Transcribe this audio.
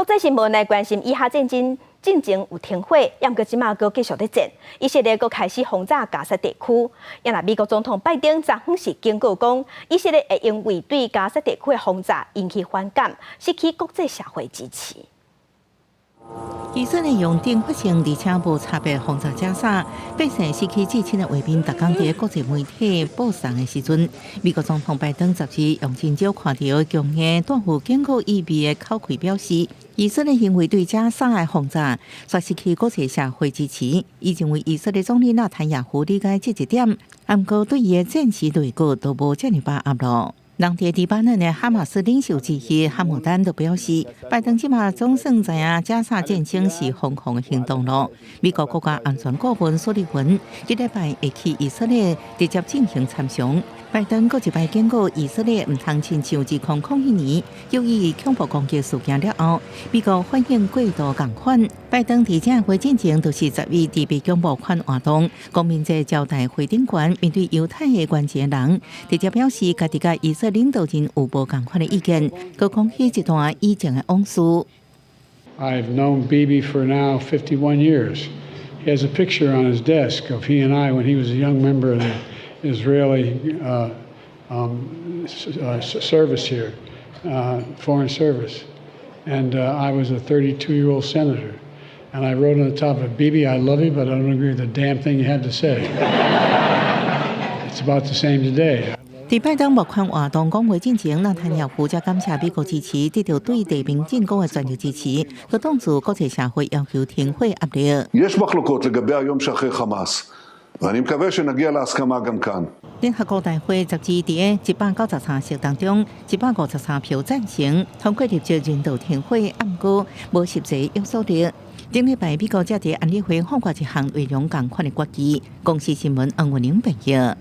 國際新聞來關心以哈戰爭進前有停火，毋過這馬閣繼續咧戰，以色列閣開始轟炸加薩地區。啊若美國總統拜登昨昏是警告講，以色列會因為對加薩地區的轟炸引起反感，失去國際社會支持。以色列用懲罰性而且無差別轟炸加沙，百姓失去至親的畫面，逐工佇國際媒體播送的時陣，美國總統拜登十二用真少看著強硬帶有警告意味的口氣表示，以色列行為對加沙的轟炸，煞失去國際社會支持。伊認為以色列總理納坦雅胡理解這一點，毋過對伊的戰時內閣都無遮爾把握囉。人佇黎巴嫩的哈馬斯領袖之一哈姆丹就表示，拜登這馬總算知影加沙戰爭是瘋狂的行動囉。美國國家安全顧問蘇利文這禮拜會去以色列直接進行參詳。拜登閣一擺警告以色列毋通親像2001年九一一恐怖攻擊事件了後，美國反應過度仝款。拜登佇這會進前就是11佇白宮募款活動，光明節招待會頂懸面對猶太的關鍵人，直接表示家己佮以色列領導人有無仝款的意見，閣講起一段以前的往事。 I've known Bibi for now 51 years. He has a picture on his desk of he and I when he was a young member of the Israeli service here, foreign service. And I was a 32-year-old senator. And I wrote on the top of "Bibi, I love you, but I don't agree with the damn thing you have to say." It's about the same today. 佇拜登募款活動講話進前，納坦雅胡則感謝美國支持，得到對地面進攻的全力支持，閣擋住國際社會要求停火壓力。 יש מחלוקות לגבי היום שאחרי חמאס, ואני מקווה שנגיע להסכמה גם כאן. 聯合國大會十二佇193席當中，153票贊成通過立即人道停火，毋過無實際約束力。頂禮拜美國則佇安理會通過一項內容仝款的決議。公視新聞黃文玲報導。